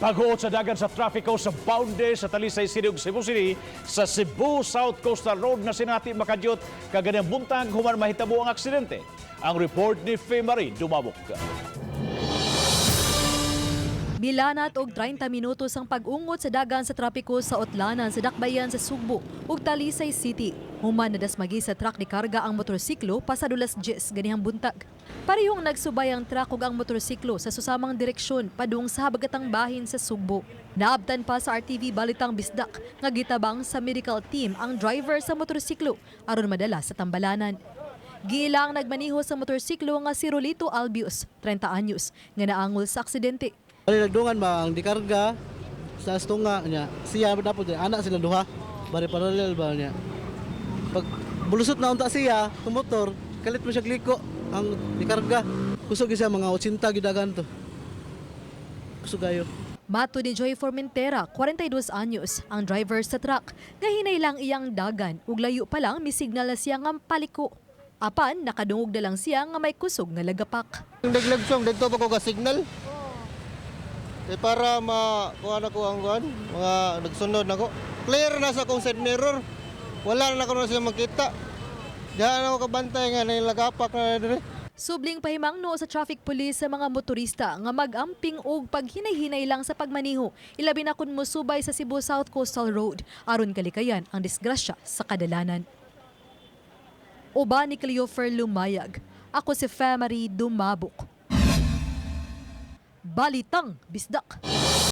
Paghuot sa dagan sa trapiko sa boundary sa Talisay City ug Cebu City sa Cebu South Coastal Road na sinati makadyot kaganang buntag human mahitabo ang aksidente. Ang report ni Fe Marie Dumabok. Milanat og 30 minutos ang pag-ungot sa dagan sa trapiko sa Utlanan sa Dakbayan sa Sugbo ug Talisay City. Human nadasmagi sa truck ni karga ang motorsiklo pasado las 10 ganihang buntag. Parehong nagsubay ang truck ug ang motorsiklo sa susamang direksyon padung sa habagatang bahin sa Sugbo. Naabtan pa sa RTV Balitang Bisdak nga gitabang sa medical team ang driver sa motorsiklo aron madala sa tambalanan. Giilang nagmaniho sa motorsiklo nga si Rolito Albius, 30 anyos, nga naangol sa aksidente. Bali nagdungan ba ang dikarga sa astunga niya. Siya dapat anak sila duha. Bali parallel ba niya. Pag bulusot na unta siya, tumotor, kalit mo siya gliko ang dikarga. Kusog siya mga 80 gidagan to. Kusog kayo. Mato ni Joy Formentera, 42 anyos, ang driver sa truck. Nga hinay lang iyang dagan ug layo pa lang misignal na siya nga paliko. Apan nakadungog na lang siya nga may kusog nga lagapak. Naglagsong dito pa ko ka signal. Eh para ma kuha na ko ang kuan, mga nagsunod nako. Clear na sa akong side mirror. Wala na ko na sila makita. Diyan ako kabantay nga nilagapak na dire. Subling pahimangno sa traffic police sa mga motorista nga mag-amping og paghinay-hinay lang sa pagmaniho, ilabi na kun mosubay sa Cebu South Coastal Road aron kalikayan ang disgrasya sa kadalanan. Uban ni Cleofer Lumayag. Ako si Femary Dumabok. Balitang Bisdak.